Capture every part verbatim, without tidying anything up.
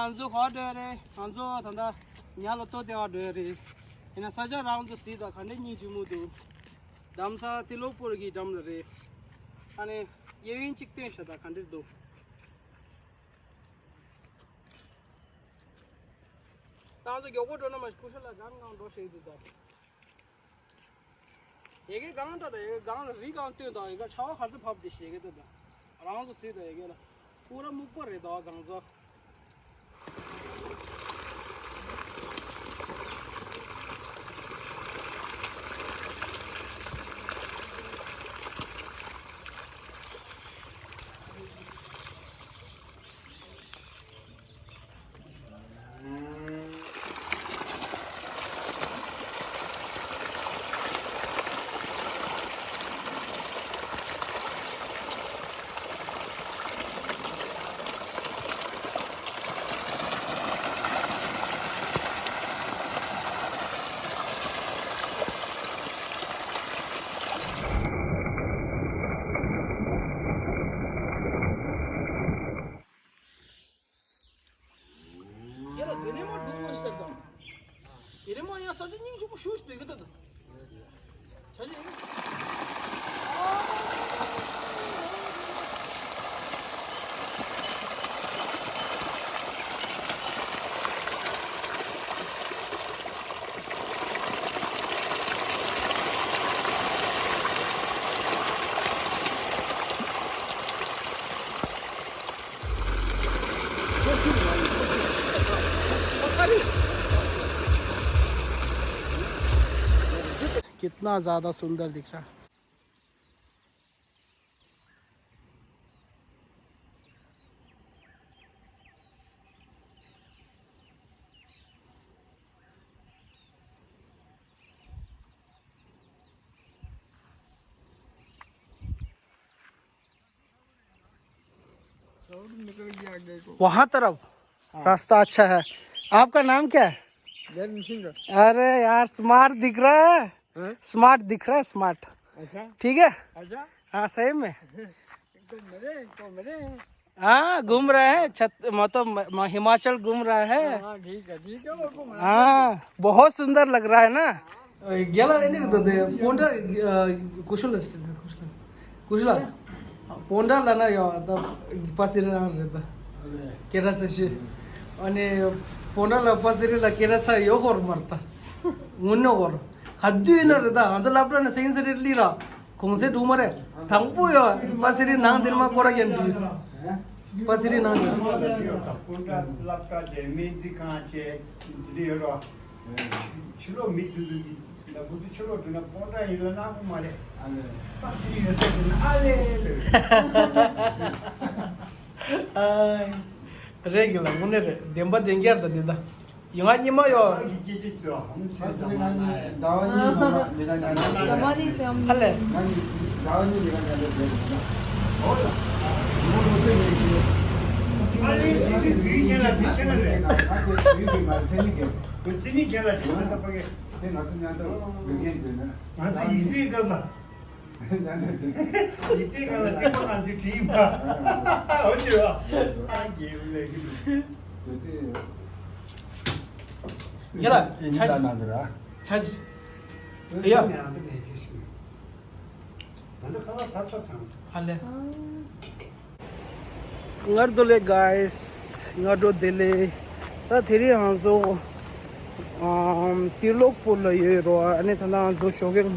ང་ཚོ་ག་པར་འགྲོ་ཡ་རེད། ང་ཚོ་ད་ལྟ་ཉ་ལ་ལྟོ་སྟེར་བར་འགྲོ་ཡ་རེད། ཡིན་ན་ས་ཆ་རང་ཚོ་གཟིགས་དང་། ག་འདྲ་སྙིང་རྗེ་མོ་འདུག་འདམ་ས་ཏི་ལོག་པུར་གྱི་འགྲམ་ལ་རེད། ཨ་ནི་གཡས་གཡོན་གཅིག་སྟོན་ཤག་དང་། ག་འདྲ་འདུག་ད་ང་ཚོ་མགྱོགས་པོ་འགྲོ་ན་མ་གཞི་ཀུ་ཤུ་ལ་གང་གང་འགྲོ་ཤེས་འདུག་ད། ཡ་གི་སྒང་ད་ད། ཡ་གི་སྒང་ལ་རི་སྒང་སྟོན་དང་། ཡ་གི་ཆར་པ་ག་ཚོད་བབས་དེ་ཤེས་གི་ད་ད། རང་ཚོ་གཟིགས་དང་། ཡ་གི་ལ་སྤུ་ར་སྨུག་པ་རེད་ད་སྒང་ཚོ། ཡ་ལ་དེ་ནས་མ་འགྲོ་དགོས་ཟེར་དང་། དེ་ནས་མ་ཡ་ས་ཆ་སྙིང་རྗེ་པོ་ཞུ་ཞིག་འདུག་གི་ད་ད། ཆ་ཆེ། कितना ज्यादा सुंदर दिख रहा। वहां तरफ रास्ता अच्छा है। आपका नाम क्या है? अरे यार, स्मार्ट दिख रहा है। स्मार्ट दिख रहा है, स्मार्ट। ठीक है। हाँ, सही में। हाँ, घूम रहे हैं छत, मतलब म- म- हिमाचल घूम रहा है। हाँ, बहुत सुंदर लग रहा है ना। गेला एने तो दे पोंडा कुशल कुशल कुशल पोंडा लाना यो तो पासिर ना रहता। केरा से शी अने पोंडा ला पासिर ला केरा सा यो गोर मरता। उन्नो गोर खद्दू इना रहता। हम तो लापटा ने सही से ली रहा। གོང་ཚད་འགྲོ་མ་རེད། དང་པོ་ཡོ་པ་སི་རི་ནང་འདིར་མ་སྐོར་ར་ཡན་འདུས། པ་སི་རི་ནང་འདིར། སློབ་གྲྭ་སློབ་གྲྭ་དེ་སྨན་རྩིས་ཁང་བཅས་འདི་ཡོད་རོ། ཕྱི་ལོགས་མི་དུ་དུ་གི་ལ་བུ་དུ་ཕྱི་ལོགས་འགྲོ་ན་སྤོན་ཊ་ཡིན་ལ་ནག་པོ་མ་རེད། པ་སི་རི་ཡོད་ཚད་འགྲོ་ན་ཨ་ལེ་ལེ། རེད་གི་ལ་དངོས་གནས་རེད། བདེན་པ་བདེན་རྐྱང་ད་འདི་ད། ཡིན་ང་གཉིས་མ་ཡོ། ང་ཚོ་ནི་ཟླ་བ་གཉིས་ནང་ལ་མི་ག་ཉལ་ནས། ཧ་ལས། ང་གཉིས་ཟླ་བ་གཉིས་མི་ག་ཉལ་ནས་བསྡད་ཡོད་ན། ཨོ་ལ། ང་ཚོ་ནི་ཡིན་གྱི། ཨ་ལེ་འདི་དུས་བུའི་ཉལ་ལ་འདི་ཁྱེད་ན་རེད། ང་ཚོ་བུའི་གི་ང་ཚོ་ནི་གི། བུ་ཚེ་ནི་རྒན་ལ་བྱེད་ན་ད་པ་གི། དེ་ང་ཚོ་ཉལ་ཐོག་དགེ་རྒན་བྱེད་ན། ང་ཚོ་ཡིན་དུས་སྐབས་ལ། ཡིན་དེ་ག་ལ་ཚིག་པ་ང་ཚོས་བྲིས་ཡིན་པ། འོ་ཅི་ར། ཨ་རྒྱལ་བུ་ལས་ཀྱི་འདུག་ཡ་ལ་ཡིན་ཆ་ལ་ནང་དུ་ར། ཆ་ཅི། ཡ། ད་ལྟ་ཁ་བ་ཚ་ཚ་ཚང་། ཧ་ལས། སྔར་དུ་ལས་གཱས། སྔ་དྲོ་བདེ་ལེགས། ད་དེ་རིང་ང་ཚོ་ཨམ་ཏི་ལོག་པུར་ལ་ཡོད་རོ། ཨ་ནི་ད་ལྟ་ང་ཚོ་ཞོགས་ཀས་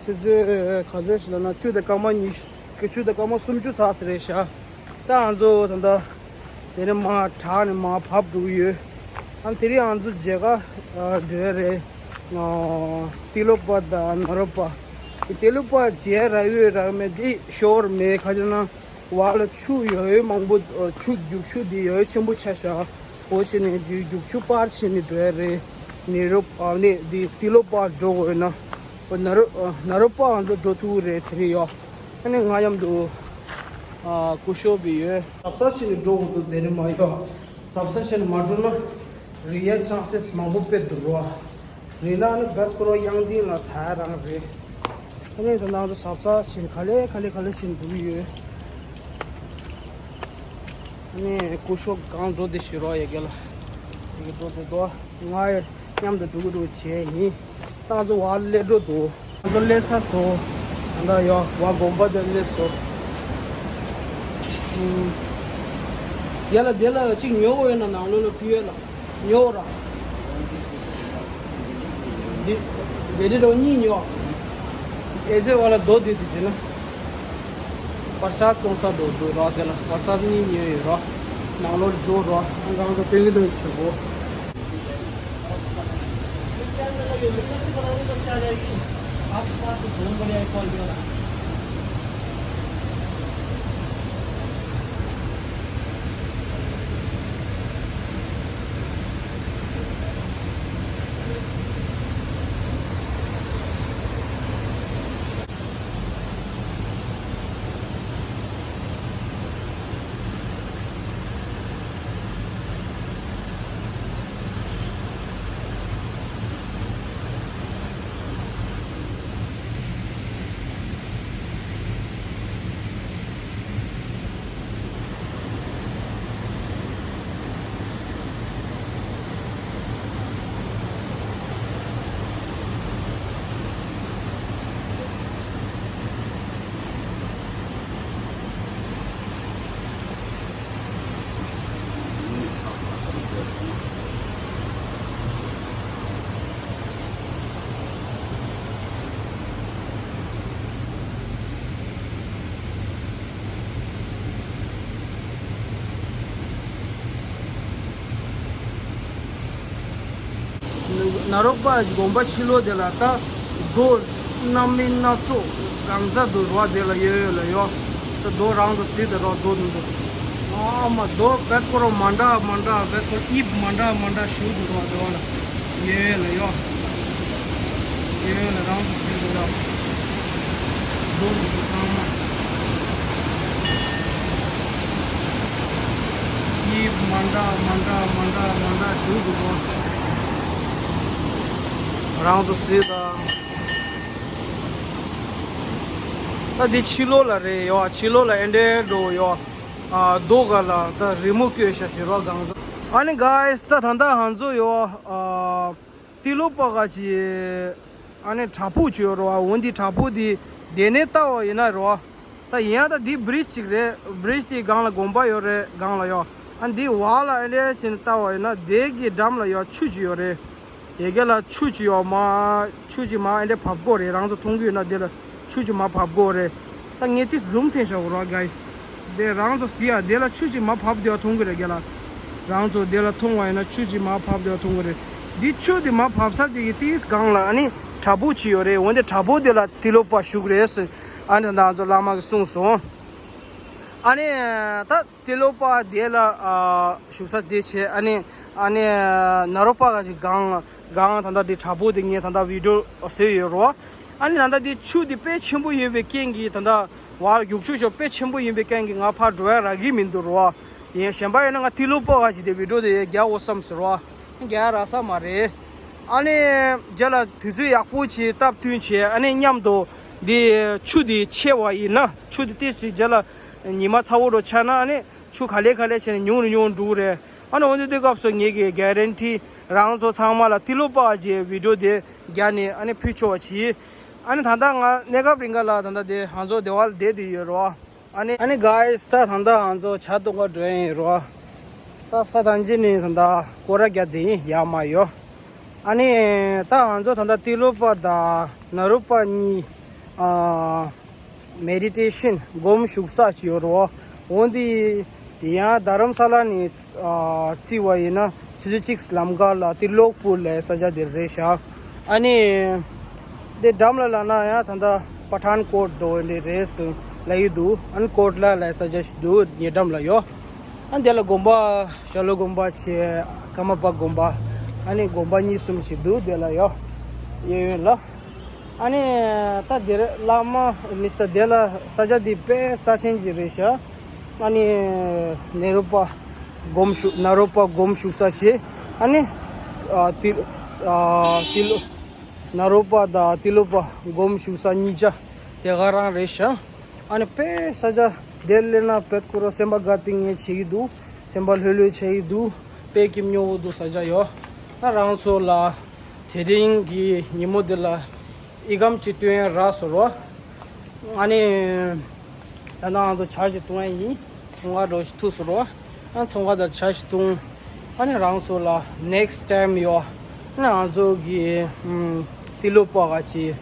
ཆུ་ཚོད་ག་ཚོད་ཞིག་ལ་ན་བཅུ་དང་སྐར་མ་ཉི་ཤུ། བཅུ་དང་སྐར་མ་སུམ་ཅུ་ཚགས་ཟེར་རེད་ཤག་ད་ང་ཚོ་ད་ལྟ་དེ་ནས་མར་བྲག་ནས་མར་བབས་འགྲོ་གི་ཡོད། ཨ་ནི་དེ་རིང་ང་ཚོ་མཇལ་ཁ་འགྲོ་ཡ་རེད། ཏི་ལོ་པ་དང་ནོ་རོ་པ། ཏི་ལོ་པ་མཇལ་རག་ཡོད་རག་མེད་དེ་ཤོར་མེད་ཁ་ཅིག་ན། བར་ལ་ཆུ་ཡོད་ཡོད་མང་པོ། ཆུ་རྒྱུག་ཆུ་འདི་ཡོད་ཡོད་ཆེན་པོ་ཆགས་ཤག་འོ་བྱས་ནས་འདི་རྒྱུག་ཆུ་པར་བྱས་ནས་འགྲོ་ཡ་རེད། ནེ་རོ་ཨ་ནི་འདི་ཏི་ལོ་པར་འགྲོ་དགོས་ན། འོ་ན་རོ་ཨ་ན་རོ་པ་ང་ཚོ་འགྲོ་ཐུབ་རེད་དེ་རིང་ཡོ། ཨ་ནི་ང་མཉམ་དུ་ཨ་སྐུ་ཞབས་བི་ཡོད། ཟབ་ས་བྱས་ནས་འགྲོ་དགོས་འདུག་དེ་རིང་མ་ཡོ། ཟབ་ས་བྱས་ནས་མ་འགྲོ་ན་རིལ་ཡ་ཆན་སེས་མང་པོ་དཔེ་འདུག་རོ། རི་ལ་ནི་བེད་ཁོ་རོ་དབྱང་ལྡན་ལ་ཚ་རང་རེད། ཨ་ནི་ད་ནང་དུ་ཟབ་ས་ཕྱིན་ག་ལེ་ག་ལེ་ག་ལེ་ཕྱིན་འགྲོ་གི་ཡོད། ཨ་ནི་སྐུ་ཞབས་གང་འགྲོ་དེ་ཞུ་རོགས་ཡ་གི་ལ། འགྲོ་འགྲོ་འགྲོ། ང་ཡང་མཉམ་དུ་འགྲོ་གི་འགྲོ་བྱས་ཡིན། ད་ང་ཚོ་བར་སླེབས་འགྲོ་འདུག་ང་ཚོ་སླེབས་ཚར་སོང་། ད་ལྟ་ཡོ་བར་དགོན་པ་དེར་སླེབས་སོང་། ཨུམ། ཡ་ལ་དེ་ལ་གཅིག་ཉོ་དགོས་ཡོད་ན་ནང་ལོགས་ལ་ཕུལ་ཡོད་ལ། ཉོ་ར། འདི་འདི་འདྲ་གཉིས་ཉོ། ཨེ་ཙེ་བ་ལ་རྡོ་འདི་འདི་བྱས་ན། བར་ས་བཙོང་ས་རྡོ་འདུག་ར། དེ་ལ་བར་ས་གཉིས་ཉོས་ཡོད་ར། ནང་ལོགས་འགྲོ་ར། ཨང་ཀང་ཚོ་སྟོན་གྱི་འདུག་ཆུ་བོ། ནཱ་རོ་པ་དགོན་པ་ཕྱི་ལོགས་དེ་ལ་ད་རྡོ་སྣ་མིན་སྣ་ཚོགས་གང་ཟག་འདུག་རོ། དེ་ལ་ཡོད་ཡོད་ལ་ཡོད། ད་རྡོ་རང་དུ་གཟིགས་དེ་རོ། རྡོ་འདུག་འདུག་ཨ་མ་རྡོ་བེད་ཀོ་རོ་མ་འདྲ་མ་འདྲ། བེད་ཀོ་དབྱིབས་མ་འདྲ་མ་འདྲ་ཞིག་འདུག་རོ། དེ་བ་ལ་ཡོད་ཡོད་ལ་ཡོད། ཡོད་ཡོད་ལ་རང་དུ་གཟིགས་དེ་རོ། རྡོ་འདུག་འདུག་ཚང་མ། དབྱིབས་མ་འདྲ་མ་འདྲ་མ་འདྲ་མ་འདྲ་ཞིག་འདུག་རོ། རང་དུ་གཟིགས་དང་། ད་འདི་ཕྱི་ལོགས་ལ་རེད་ཡོ། ཕྱི་ལོགས་ལ་ཨེ་འདྲའི་འགྲོ་ཡོ། ཨ་རྡོ་ག་ལ་ད་རི་མོ་བཀོད་ཤག་ཞེས་རོགས་གང་ཟག་ཨ་ནི་གཱ་ཡིས་ད་ད་ད་ཧང་ཚོ་ཡོ། ཨ་ཏི་ལོ་པ་ག་ཅི་ཨ་ནི་བྲག་ཕུག་ཅིག་ཡོད་རོ། འོ་འདི་བྲག་ཕུག་འདི་དེ་ནས་ལྟ་བ་ཡིན་ན་རོ། ད་ཡིན་ཡང་ད་འདི་བྷི་རིཇ་ཅིག་རེད། བྷི་རིཇ་དེའི་སྒང་ལ་དགོན་པ་ཡོད་རེད། སྒང་ལ་ཡོ། ཨ་འདི་བར་ལ་ཨེ་འདྲའི་བྱས་ནས་ལྟ་བ་ཡིན་ན་དེ་གི་འགྲམ་ལ་ཡོ་ཆུ་ཅིག་ཡོད་རེད། ཡ་གི་ལ་ཆུ་ཅིག་ཡོད་མ། ཆུ་ཅིག་མ་ཨེ་འདྲ་བབས་གོ་རེད། རང་ཚོ་མཐོང་གི་ཡོད་ན་དེ་ལ་ཆུ་ཅིག་མ་བབས་གོ་རེད། ད་ངས་དེ་ཛུམ་ཐེངས་བཞག་གོ་རོགས་གཱ་ཡིས། དེ་རང་ཚོ་གཟིགས་ཡ། དེ་ལ་ཆུ་ཅིག་མ་བབས་དེ་བ་མཐོང་གི་རེད་ག་ལ། རང་ཚོ་དེ་ལ་མཐོང་བ་ཡིན་ན་ཆུ་ཅིག་མ་བབས་དེ་བ་མཐོང་གི་རེད། འདི་ཆུ་དེ་མ་བབས་ས་དེ་གི་ཏིས་སྒང་ལ་ཨ་ནི་བྲག་ཕུག་ཅིག་ཡོད་རེད། འོན་ཏེ་བྲག་ཕུག་དེ་ལ་ཏི་ལོ་པ་བཞུགས་རེད་ཟེར། ཨ་ནི་ད་ང་ཚོ་བླ་མ་གིས་གསུངས་སོང་། ཨ་ནི་ད་ཏི་ལོ་པ་དེ་ལ་ཨ་བཞུགས་ས་དེ་བྱས། ཨ་ནི་ཨ་ནི་ནཱ་རོ་པ་ག་ཅིག་སྒང་སྒང་ད་ལྟ་དེ་བྲག་ཕུག་དེ་ངས་ད་ལྟ་བི་ཌིའོ་བཟོས་ཡོད་རོ། ཨ་ནི་ད་ལྟ་དེ་ཆུ་དེ་དཔེ་ཆེན་པོ་ཡོད་པའི་རྐྱེན་གྱིས། ད་ལྟ་བར་རྒྱུག་ཆུ་ཤོག་དཔེ་ཆེན་པོ་ཡིན་པའི་རྐྱེན་གྱིས་ང་ཕར་འགྲོ་ཡ་རག་གི་མི་འདུག་རོ། ཡིན་གཞན་པ་ཡིན་ན་ང་ཏི་ལོ་པ་ག་ཅིག་དེ་བི་ཌིའོ་དེ་རྒྱག་འོ་བསམ་ཟེར་རོ། རྒྱག་ཡ་རག་ས་མ་རེད། ཨ་ནི་རྗེས་ལ་དུས་ཚོད་ཡག་པོ་ཅིག་སྟབས་བསྟུན་བྱས། ཨ་ནི་མཉམ་དུ་འདི་ཆུ་འདི་ཆེ་བ་ཡིན་ན། ཆུ་འདི་ཏིས་ཅིག་རྗེས་ལ་ཉི་མ་ཚ་བོ་འགྲོ་ཆགས་ན། ཨ་ནི་ཆུ་ག་ལེ་ག་ལེ་བྱས་ནས་ཉུང་རུ་ཉུང་རུ་འགྲོ་གི་རེད། ཨ་ནི་འོན་ཏེ་དུས་སྐབས་སུ་ངེད་ཀྱི་གྷ་རན་ཊི་རང་ཚོ་ཚང་མ་ལ་ཏི་ལོ་པ་ག་ཅིག་བི་ཌིའོ་དེ་རྒྱག་ནས་ཨ་ནི་ཕུལ་ཆོག་པ་བྱེད། ཨ་ནི་ད་ལྟ་ང་གནས་སྐབས་རིང་ག་ལ་ད་ལྟ་དེ་ང་ཚོ་སྡེ་བ་ལ་བསྡད་དེ་ཡོད་རོ། ཨ་ནི་ཨ་ནི་གཱ་ཡིས་ད་ད་ལྟ་ང་ཚོ་ཇ་འཐུང་ག་འགྲོ་ཡིན་རོ། ད་ས་ཐམས་ཅད་ནས་ད་ལྟ་སྐོར་ར་རྒྱག་བསྡད་ཡིན། ཡར་མར་ཡོ། ཨ་ནི་ད་ང་ཚོ་ད་ལྟ་ཏི་ལོ་པ་དང་ནཱ་རོ་པ་གཉིས་ཨ་མེ་ཌི་ཊེ་ཤན་སྒོམ་བཞུགས་ས་ཅིག་ཡོད་རོ། འོན་ཏེ་དེ་ཡང་རྡ་རམ་ས་ལ་ནས་ཨ་བརྩིས་པ་ཡིན་ན་ཆུ་ཚོད་གཅིག་ལམ་ཁ་ལ་ཏི་ལོག་པུར་ལབ་ས་ཆ་དེ་རེད་ཤག་ཨ་ནི་དེ་འགྲམ་ལ་ལབ་ན་ཡང་ད་ལྟ་པ་ཐན་ཀོཊ་འདྲ་བོ་འདི་རེད་ཟེར་ལབ་ཀྱི་འདུག་ཨ་ནི་ཀོཊ་ལ་ལབ་ས་ཆ་ཞིག་འདུག་ཉེ་འགྲམ་ལ་ཡོད། ཨ་ནི་དེ་ལ་དགོན་པ་ཞྭ་ལུ་དགོན་པ་བྱས། ཀརྨ་པ་དགོན་པ། ཨ་ནི་དགོན་པ་གཉིས་གསུམ་ཞིག་འདུག་དེ་ལ་ཡོད། གཡས་གཡོན་ལ། ཨ་ནི་ད་དེ་རེད། བླ་མ་མི་སྟ་དེ་ལ་ས་ཆ་འདི་དཔེ་རྩ་ཆེན་ཅིག་རེད་ཤག་ཨ་ནི་ནཱ་རོ་པ་སྒོམ་བཞུགས། ནཱ་རོ་པ་སྒོམ་བཞུགས་ས་བྱས། ཨ་ནི་ཨ་ཏི་ཨ་ཏི་ལོ་ནཱ་རོ་པ་དང་ཏི་ལོ་པ་སྒོམ་བཞུགས་ས་གཉིས་ཆ་དེ་ག་རང་རེད་ཤག་ཨ་ནི་དཔེ་ས་ཆ་དེར་སླེབས་ན་དཔེ་ཁོ་རང་སེམས་པ་དགའ་ཏིང་ངེ་བྱེད་ཀྱི་འདུག་སེམས་པ་ལྷོད་ལྷོད་བྱེད་ཀྱི་འདུག་དཔེ་སྐྱིད་སྨྱོ་བོ་འདུག་ས་ཆ་ཡོད། ད་རང་ཚོ་ལ་དེ་རིང་གི་ཉིན་མོ་འདི་ལ་ཨི་ཁམ་ཅིག་སྟོན་ཡ་རག་སོང་རོ། ཨ་ནི་ད་ནང་ང་ཚོ་ཇ་ཞིག་བཏུང་ཡ་ཡིན། ཚོང་ཁང་འགྲོ་ཞིག་ཐུག་སོང་རོ། ཨ་ཚོང་ཁང་དང་ཇ་ཞིག་བཏུང་། ཨ་ནི་རང་ཚོ་ལ་next time ཡོད། ཨ་ནི་ང་ཚོ་གི་ཨམ་ཏི་ལོ་པ་ག་ཅི།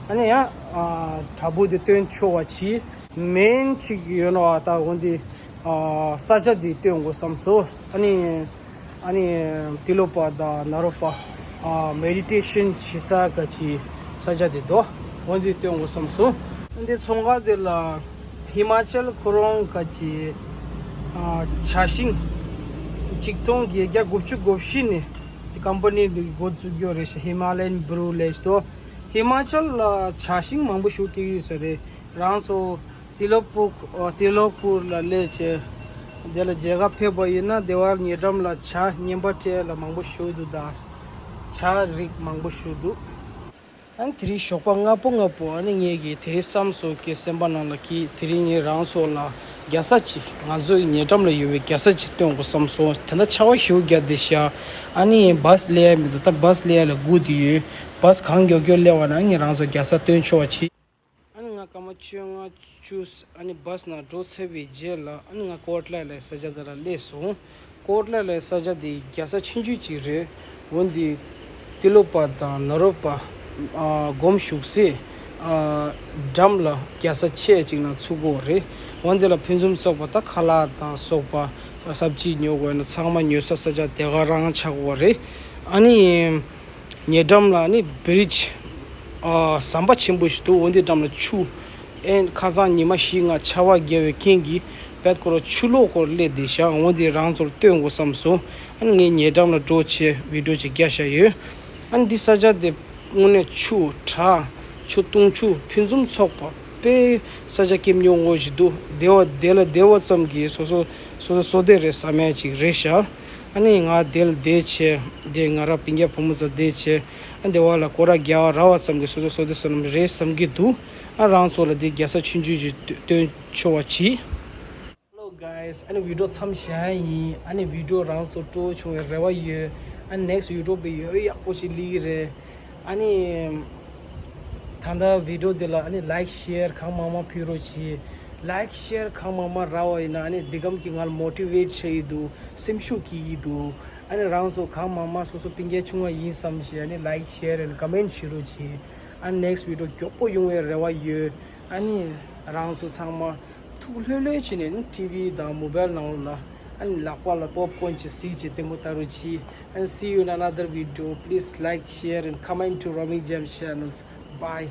ཨ་ནི་ཡང་ཨ་དྲ་འབུ་དེ་སྟོན་ཆོག་པ་ཅི། མེན་ཅིག་ཡོད་ནོ་ཨ་ད་འོན་ཏེ་ཨ་ས་ཆ་དེ་སྟོན་དགོས་བསམ་སོང་། ཨ་ནི་ཨ་ནི་ཏི་ལོ་པ་དང་ནཱ་རོ་པ་ཨ་མེ་ཌི་ཊེ་ཤན་བྱེད་ས་ག་ཅི་ས་ཆ་དེ་དོ། འོན་ཏེ་སྟོན་དགོས་བསམ་སོང་། ཨ་འདི་ཚོང་ཁང་དེ་ལ་ཧི་མ་ཅལ་ཁོ་རང་ག་ཅི་ཨ་ཇ་ཤིང་ཆིག་སྟོང་བརྒྱད་བརྒྱ་དགུ་བཅུ་གོ་བཞི་ནས་ཀམ་པ་ནི་འདི་འགོ་བཙུགས་རྒྱུ་རེད་ཤག་ཧི་མ་ལ་ཡན་བྷུ་རུ་ལེ་ཞིག་དོ། ཧི་མ་ཅལ་ལ་ཇ་ཤིང་མང་པོ་ཞིག་སྐྱེ་གི་ཡོད་ས་རེད། རང་ཚོ་ཏི་ལོ་པུར་ཨ་ཏི་ལོ་པུར་ལ་སླེབས་བྱས། དེ་ལ་མཇལ་ཁ་ཕེབས་པ་ཡིན་ན་དེ་བར་ཉེ་འགྲམ་ལ་ཇ་རྔན་པ་སྤྲད་ལ་མང་པོ་ཞིག་འདུག་ད། ཇ་རིགས་མང་པོ་ཞིག་འདུག་ཨ་ནི་དེ་རིང་ཞོགས་པ་སྔ་པོ་སྔ་པོ་ཨ་ནི་ངས་ཀྱིས་དེ་རིང་བསམ་སོང་གི་སེམས་པ་ནང་ལ་གི་དེ་རིང་ངས་རང་ཚོ་ལ་རྒྱལ་ས་ཅིག་ང་ཚོའི་ཉེ་འགྲམ་ལ་ཡོད་པའི་རྒྱལ་ས་ཅིག་སྟོན་དགོས་བསམ་སོང་། དེ་འདྲ་ཆར་པ་ཞེ་པོ་རྒྱག་བསྡད་ཤག་ཨ་ནི་བཱས་སླེབས་ཡ་མི་འདུག་ད་བཱས་སླེབས་ཡ་ལ་སྒུག་བསྡད་ཡོད། བཱས་གང་མགྱོགས་མགྱོགས་སླེབས་པ་ན་ངས་རང་ཚོ་རྒྱལ་ས་སྟོན་ཆོག་པ་བྱེད། ཨ་ནི་ང་སྐར་མ་བཅོ་ལྔ་བཅུ་ཨ་ནི་བཱས་ནང་འགྲོ་ཚར་བའི་རྗེས་ལ་ཨ་ནི་ང་ཀོ་ཊ་ལ་ལའི་ས་ཆ་དེ་ལ་སླེབས་སོང་། ཀོ་ཊ་ལ་ལའི་ས་ཆ་དེ་རྒྱལ་ས་ཆུང་ཆུང་ཅིག་རེད། འོན་ཏེ་ཏི་ལོ་པ་དང་ནཱ་རོ་པ་ཨ་སྒོམ་བཞུགས་སའི་ཨ་འགྲམ་ལ་རྒྱལ་ས་ཆེ་ཅིག་ནང་ཚུད་ཀྱི་ཡོད་རེད། འོན་ཏེ་ལ་ཕུན་སུམ་ཚོགས་པ་ད་ཁ་ལག་དང་སོགས་པ་སབ་ཇི་ཉོ་དགོས་ན་ཚང་མ་ཉོ་ས་ས་ཆ་དེ་ག་རང་ཆགས་ཀྱི་ཡོད་རེད། ཨ་ནི། ཉེ་འགྲམ་ལ་ནི་བི་རི་ཇི་ཨ་ཟམ་པ་ཆེན་པོ་ཞིག་འདུག་འོན་ཏེ་འགྲམ་ལ་ཆུ། ཨེ་ཁ་སང་ཉི་མ་བཞི་ལྔ་ཆར་པ་བརྒྱབ་པའི་རྐྱེན་གྱིས་བད་ཁོ་རང་ཆུ་ལོག་ཁོ་རང་སླེབས་བསྡད་ཤག་འོན་ཏེ་རང་ཚོར་སྟོན་དགོས་བསམ་སོང་། ཨ་ནི་ངས་ཉེ་འགྲམ་ལ་འགྲོ་བྱས་བི་ཌི་ཡོ་ཅིག་བརྒྱབ་བཞག་ཡོད། ཨ་ནི་འདི་ས་ཆ་དེ་དངོས་གནས་ཆུ་བྲག་ཆུ་དུང་ཆུ་ཕུན་སུམ་ཚོགས་པ་དཔེ་ས་ཆ་སྐྱིད་སྨྱོ་བོ་ཞིག་འདུག་བདེ་བ་བདེ་ལ་བདེ་བ་ཙམ་གྱིས་སོ་སོ་སོ་སོ་བསོད་བདེ་རེད་བསམ་ཡ་ཅིག་རེད་ཤག་ཨ་ནི་ང་དེ་ལ་བསྡད་བྱས་དེ་ང་རང་སྤུན་ཀྱག་བུ་མོ་ཚོ་བསྡད་བྱས་ཨ་དེ་བ་ལ་སྐོར་ར་རྒྱག་རག་པ་ཙམ་གྱིས་སོ་སོ་བསོད་བདེ་བསོད་ནམས་རེད་བསམ་གྱི་འདུག་ཨ་རང་ཚོ་ལ་དེ་རྒྱལ་ས་ཆུང་ཆུང་ཞིག་སྟོན་ཆོག་པ་གྱིས། Hello guys, ཨ་ནི་བི་ཌི་ཡོ་མཚམས་བཞག་ཡིན། ཨ་ནི་བི་ཌི་ཡོ་རང་ཚོ་སྤྲོ་བོ་བྱུང་བའི་རེ་བ་ཡོད། ཨ་ནི་next བི་ཌི་ཡོ་བི་ཡོ་ཡག་པོ་ཞིག་སླེབས་ཀྱི་རེད། ཨ་ནི། ད་ལྟ་བི་ཌི་ཡོ་འདི་ལ་ཨ་ནི་ལའིཀ་ཤེར་གང་མང་མང་ཕུལ་རོགས་གྱིས། ལའིཀ་ཤེར་གང་མང་མང་རག་པ་ཡིན་ན་ཨ་ནི་འདི་གམ་གྱིས་ང་ལ་མོ་ཊི་ཝེཊ་བྱེད་ཀྱི་འདུག་སེམས་ཤུགས་སྐྱེད་ཀྱི་འདུག་ཨ་ནི་རང་ཚོ་གང་མང་མང་སོ་སོ་སྤུན་ཀྱག་ཆུང་བ་ཡིན་བསམ་བྱས་ཨ་ནི་ལའིཀ་ཤེར་ཨེན་ཀོ་མེན་ཊི་བྱེད་རོགས་གྱིས། ཨ་ནི་ནེག་སི་ཊི་བི་ཌི་ཡོ་མགྱོགས་པོ་ཡོང་བའི་རེ་བ་ཡོད། ཨ་ནི་རང་ཚོ་ཚང་མ་ཐུགས་ལྷོད་ལྷོད་བྱས་ནས་ནི་ཊི་ཝི་དང་མོ་བྷའིལ་ནང་ལོགས་ལ་ཨ་ནི་ལག་པ་ལ་པོབ་ཀོན་ཅིག་གཟིགས་བྱས་ལྟད་མོ་ལྟ་རོགས་གྱིས། And see you in another video. Please like, share and comment to Roaming Gems channels. Bye.